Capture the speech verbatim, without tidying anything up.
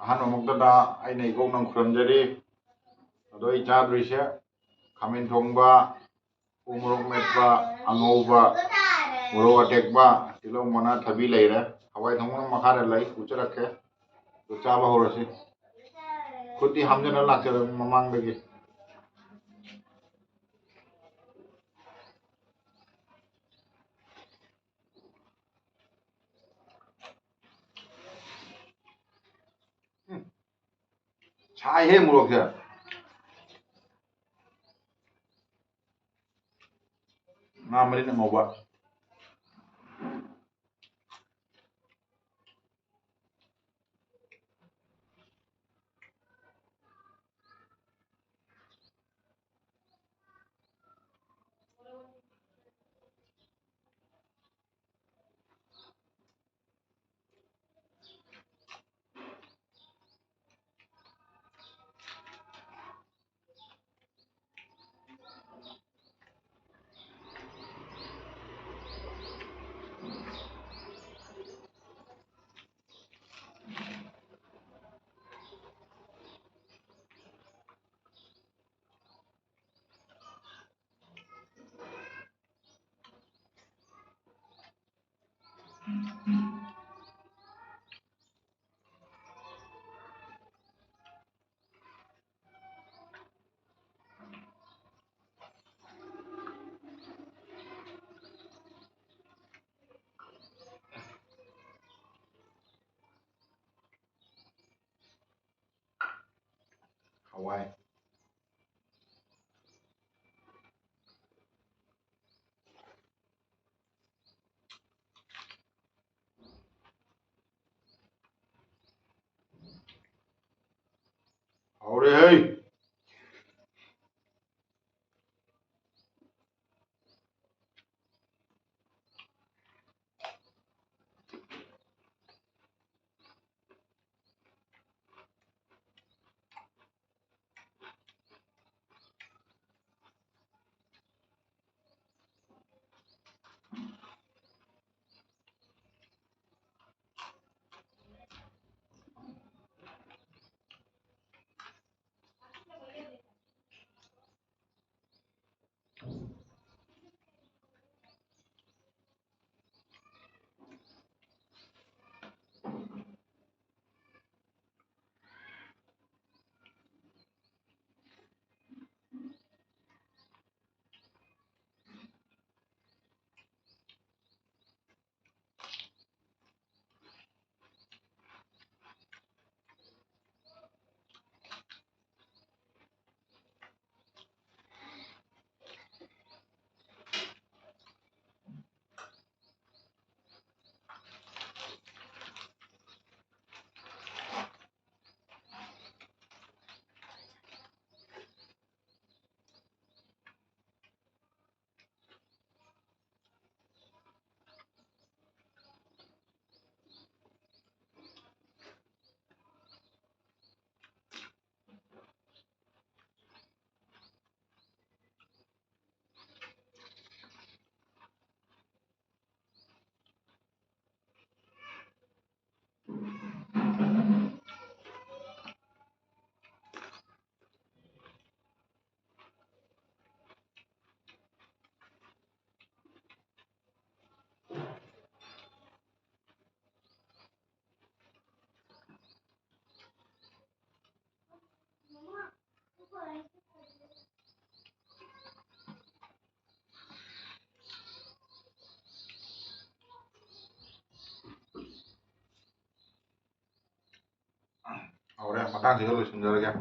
ꯑꯍꯥꯟꯕꯃꯛꯇꯗ ꯑꯩꯅ ꯏꯀꯣꯛ ꯅꯪ ꯈꯨꯔꯨꯝꯖꯔꯤ꯫ ꯑꯗꯣ ꯑꯩ ꯆꯥꯗꯣꯏꯁꯦ ꯈꯥꯃꯦꯟ ꯊꯣꯡꯕ, ꯎ ꯃꯣꯔꯣꯛ ꯃꯦꯠꯄ, ꯑꯉꯧꯕ, ꯃꯣꯔꯣꯛ ꯑꯇꯦꯛꯄ, ꯇꯤꯜꯍꯧ ꯃꯅꯥ, ꯊꯕꯤ ꯂꯩꯔꯦ꯫ ꯍꯋꯥꯏ ꯊꯣꯡꯕꯅ ꯃꯈꯥꯗ ꯂꯩ, ꯎꯠꯆꯔꯛꯀꯦ꯫ ꯑꯗꯨ ꯆꯥꯕ ꯍꯧꯔꯁꯤ꯫ ꯈꯨꯠꯇꯤ ꯍꯥꯝꯖꯟꯅ ꯂꯥꯛꯆꯔꯕꯅꯤ ꯃꯃꯥꯡꯗꯒꯤ꯫ ꯎꯝ꯫ ꯁꯥꯏꯍꯦ ꯃꯣꯔꯣꯛꯁꯦ꯫ ꯉꯥ ꯃꯔꯤꯟ ꯑꯉꯧꯕ꯫ ꯍꯋꯥꯏ꯫ ꯍꯥꯎꯔꯦ ꯍꯩ꯫ ꯍꯣꯔꯦꯟ ꯃꯇꯥꯡꯁꯤꯒ ꯂꯣꯏꯁꯤꯟꯖꯔꯒꯦ꯫